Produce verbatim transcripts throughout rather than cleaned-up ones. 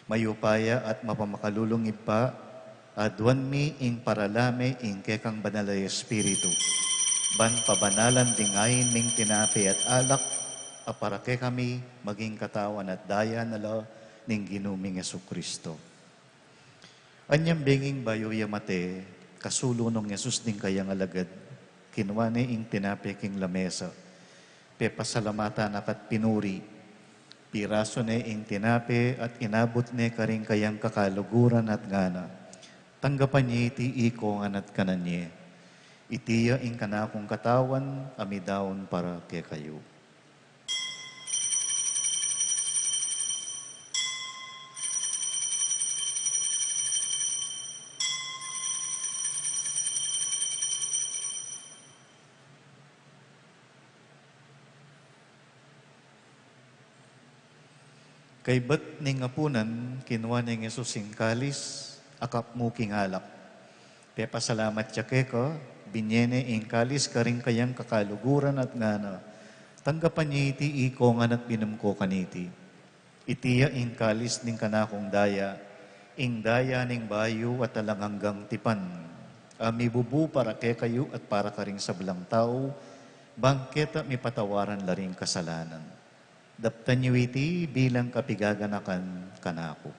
Mayupaya at mapamakalulung Ibpa, aduan mi ing parala mi ing kekang Banal a Espiritu, ban pabanalan ding ain ming tinape at alak, a para kekami maging katawan at daya na la ning Ginu ming Jesucristo. Anyang benging bayu ya mate, kasulu nong Jesus ding kayang alagad, kinua ne ing tinape king lamesa, pepasalamatan na ka at pinuri, pirasu ne ing tinape at inabut ne karing kayang kakaluguran at ngana, "Tanggapan ye iti ikong ngan at kanan ye. Iti ya ing kanakung katawan a midaun para kekayu." Kaybat ning apunan, kinua neng Jesus ing kalis, akapmu king alak, pepasalamat ya keka, binye ne ing kalis karing kayang kakaluguran at ngana, "Tanggapan ye iti ikong ngan at minum ko kaniti. Iti ya ing kalis ning kanakung daya, ing daya ning bayu at alang anggang tipan, a mibubu para kekayu at para karing sablang tau, ban keta mipatawaran la ring kasalanan. Daptan yu iti bilang kapigaganakan kanaku."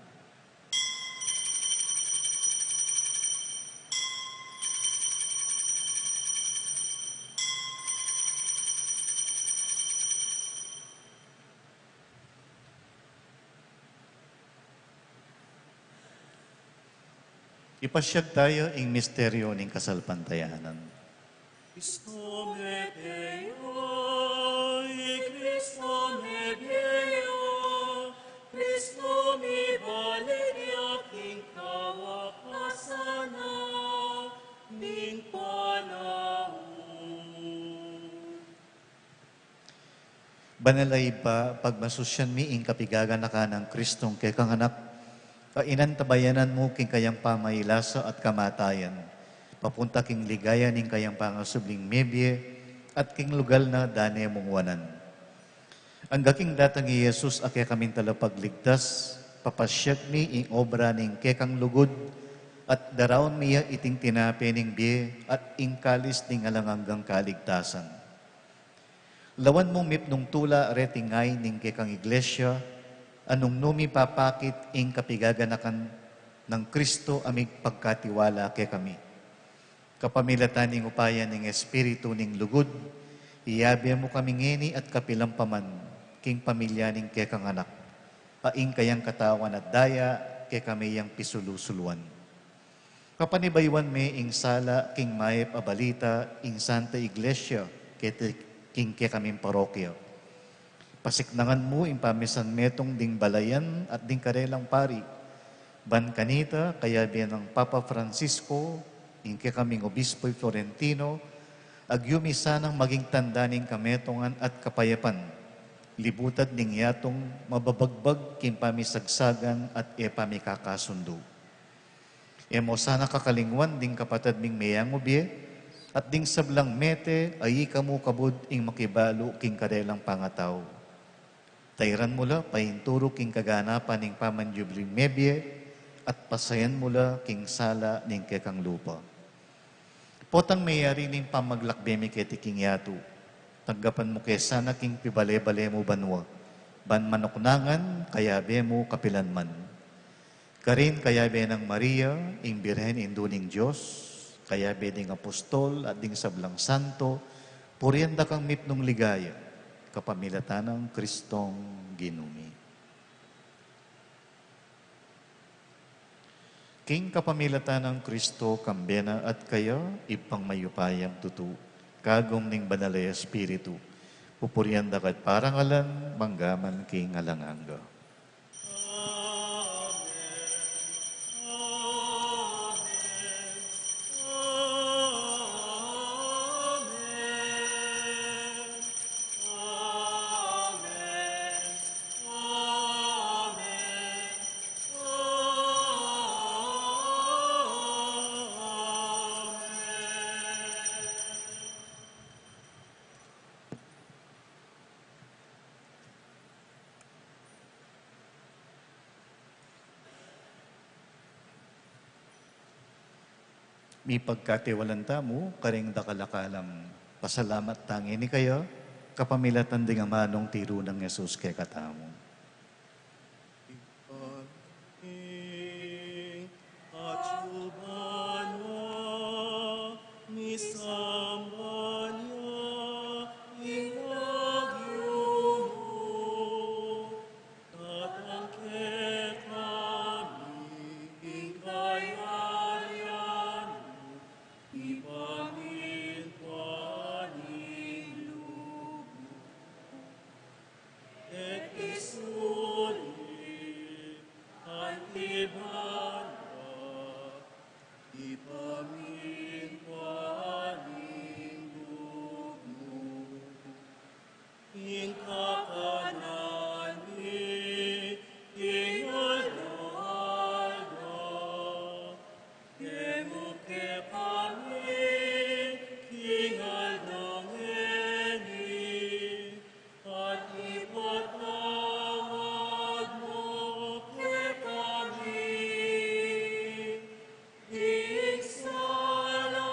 Ipasiag taya ing misteryo ning kasalpantayanan. Cristo mete ya, i Cristo mebie ya, Cristo mibalik ya king kawakasan na ning panaun. Banal a Ibpa, pagmasusyan mi ing kapigaganakan nang Kristong kekang Anak, a inantabayanan mu king kayang pamailasa at kamatayan, papunta king ligaya ning kayang pangasubling mebie at king lugal na dane mung wanan. Angga king datang i Jesus a kekaming Talapagligtas, papasiag mi ing obra ning kekang lugud, at daraun mi ya iting tinape ning bie at ing kalis ning alang anggang kaligtasan. Lawan mung mipnung tula reting ain ning kekang Iglesia, a nung nu mi papakit ing kapigaganakan nang Kristo a migpagkatiwala kekami. Kapamilatan ning upaya ning Espiritu ning lugud, iyabe mu kami ngeni at kapilan pa man king pamilya ning kekang Anak, a ing kayang katawan at daya kekami yang pisulu-suluan. Kapanibayuan me ing sala king mayap a balita ing Santa Iglesia keti king kekaming parokya. Pasiknangan mu ing pamisanmetung ding balayan at ding karelang pari. Ban kanita, kayabe nang Papa Francisco, ing kekaming Obispoy Florentino, agyu mi sanang maging tanda ning kametungan at kapayapan, libutad ning yatung mababagbag king pamisagsagan at e pamikakasundu. E mo sana kakalingwan ding kapatad ming meyangu bie, at ding sablang mete a ika mu kabud ing makibalu king karelang pangatau. Tairan mu la painturu king kaganapan ning pamanjubling mebie, at pasayan mu la king sala ning kekang lupa. Potang meyari ning pamaglakbe mi keti king yatu, tanggapan mu ke sana king pibale-bale mu banua, ban manuknangan kayabe mu kapilan man. Karin kayabe nang Maria, ing Birhen Indu ning Dios, kayabe ding apostol at ding sablang santo, purian da kang mipnung ligaya, kapamilatan nang Kristong Ginu mi. King kapamilatan nang Kristo, kambe na at kaya, Ibpang mayupayang tutu, kagum ning Banal a Espiritu, pupurian da ka at parangalan, mangga man king alang angga. Mipagkatiwalan tamu karing dakal a kalam. Pasalamat tangeni kaya, kapamilatan ding amanung tiru nang Jesus kekatamu. Ing atsu banua, misamban ya ing lagyu mu, datang kekami ing kayarian mu, ipamintuan ing lub mu. Keti sulip anti banua, ipamintuan ing lub mu. Ing kakanan mi king aldo-aldo, ibie mu kekami king aldo ngeni, at ipatawad mu kekami ing sala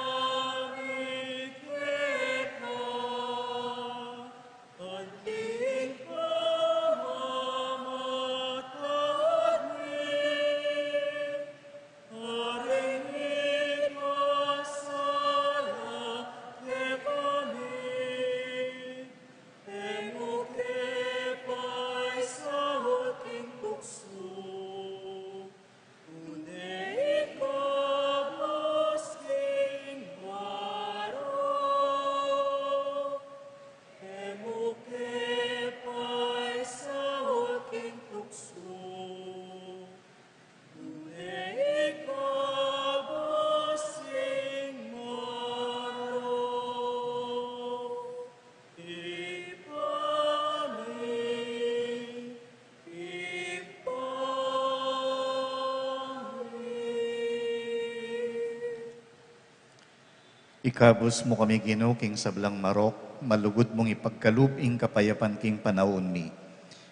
mi keka, anti ing pamamatawad mi karing mikasala kekami, e mu ke paisaul king tuksu, nune ikabus king marok. E mu ke paisaul king tuksu, nune ikabus king marok. Ibpa mi, Ibpa mi. Ikabus mu kami, Ginu, king sablang marok, malugud mung ipagkalub ing kapayapan king panaun mi.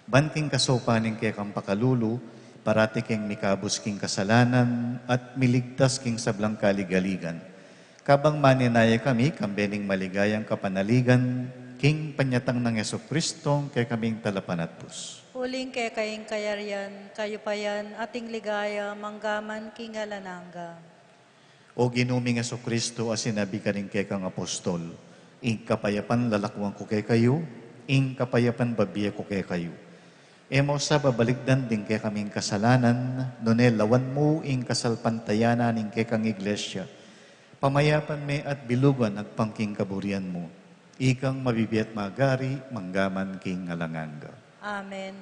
Ban king kasaupan ning kekang pakalulu, parati keng mikabus king kasalanan at miligtas king sablang kaligaligan. Kabang manenaya kami, kambe ning maligayang kapanaligan, king panyatang nang Jesucristo, kekaming talapanatbus. Uling keka ing kayarian, kayupayan, at ing ligaya, manggaman king alang angga. O Ginu ming Jesucristo, a sinabi karing kekang apostol, ing kapayapan lalakwan ku kekayu, ing kapayapan babie ku kekayu. E mu sa babalikdan ding kekaming kasalanan, nune lawan mu ing kasalpantayanan ning kekang iglesia. Pamayapan me at bilugan agpang king kaburian mu. Ikang mabibie at magari, manggaman king alang angga. Amen.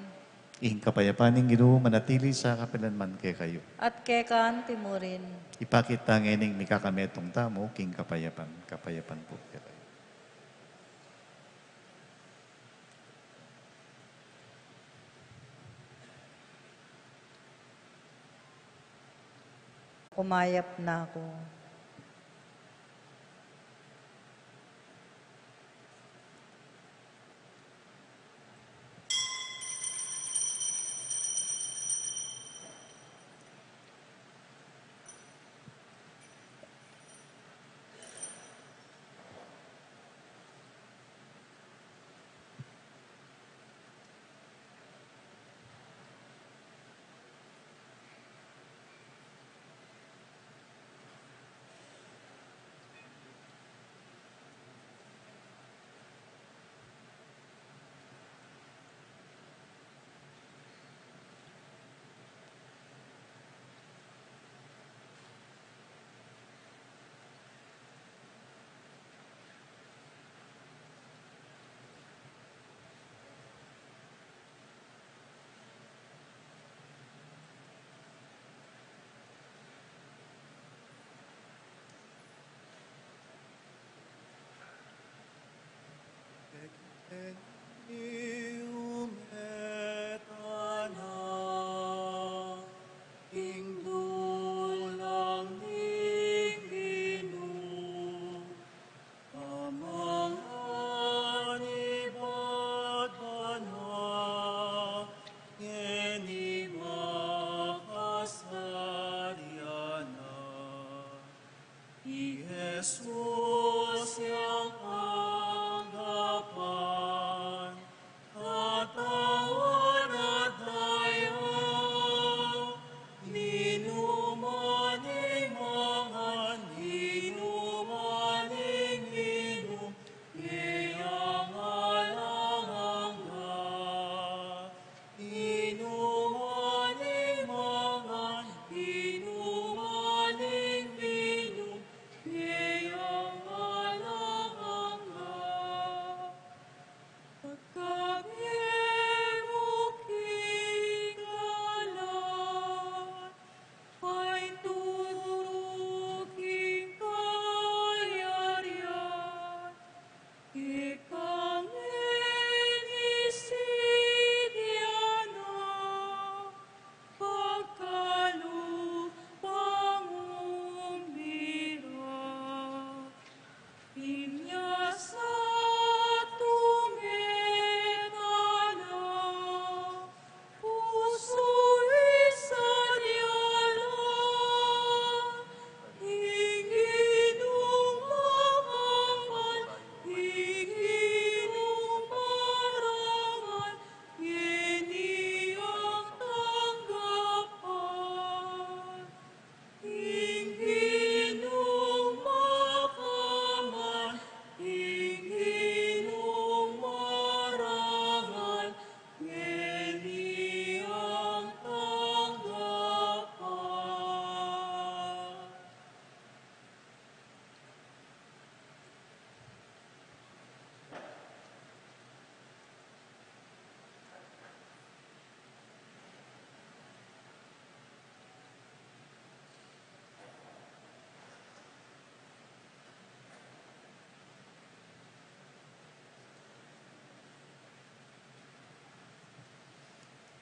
Ing kapayapan ning Ginu manatili sa kapilan man kekayu. At keka anti mu rin. Ipakit ta ngening mikakametung tamu king kapayapan. Kapayapan pu kekayu. Kumayap na ku.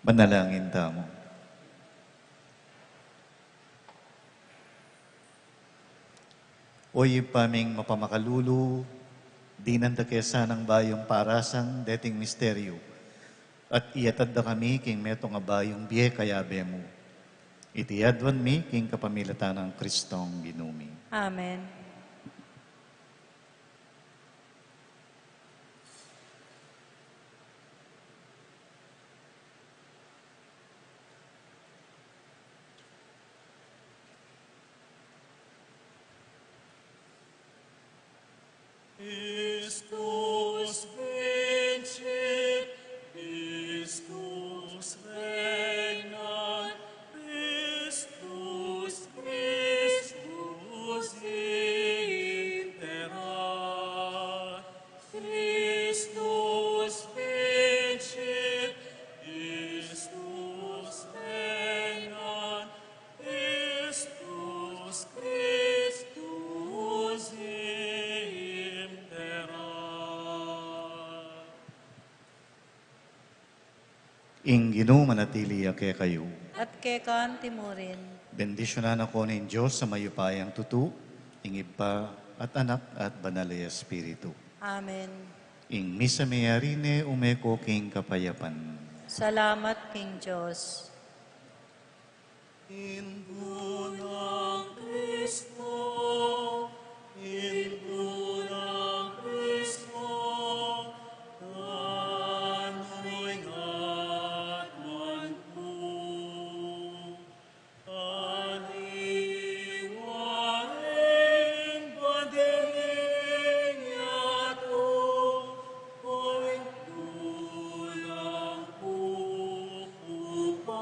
Manalangin tamu. O Ibpa ming mapamakalulu, dinan da ke sanang bayung parasan deting misteryu, at iyatad da kami king metung a bayung bie kayabe mu. Iti aduan mi king kapamilatan nang Kristong Ginu mi. Amen. Christus vincit, Christus regnat, Christus, Christus imperat. Christus vincit, Christus regnat, Christus, Christus imperat. Ing Ginu manatili ya kekayu. At keka mu rin. Bendisyunan na kayu ning Dios a mayupayang tutu, ing Ibpa, at Anak, at Banal a Espiritu. Amen. Ing misa meyari ne, ume ko king kapayapan. Salamat king Dios. Indu nang Kristo, indu nang Kristo, kanuy ngat man ku. Aling wa ing bading yatu, oy tulang ku kupaso.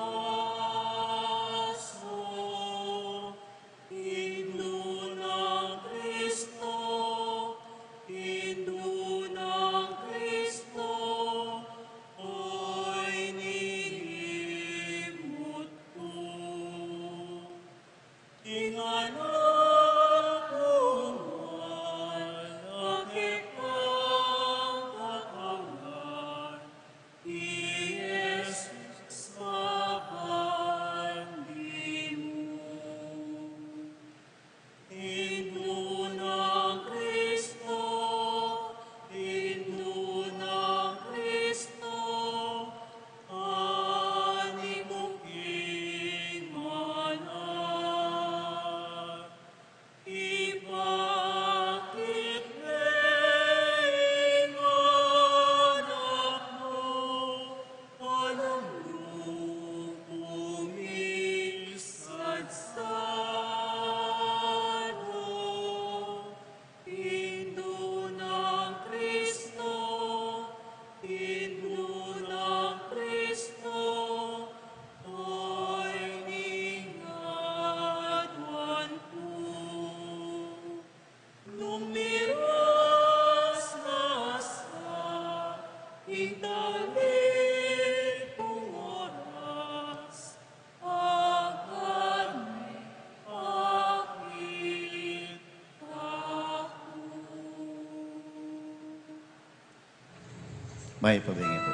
Indu nang Kristo, indu nang Kristo, oy nilimut ku. Ing anak kung mal a kekang katawan, i Jesus kabandi mu. Indu nang Kristo, indu nang Kristo, ani mu king manat. Ipakit me ing anak mu, alang lupung misadsad. Indu nang Kristo, indu nang Kristo, oy ningaduan ku. Nung miras na sa ing talipung oras, agad me akit kaku. Mayap a bengi pu.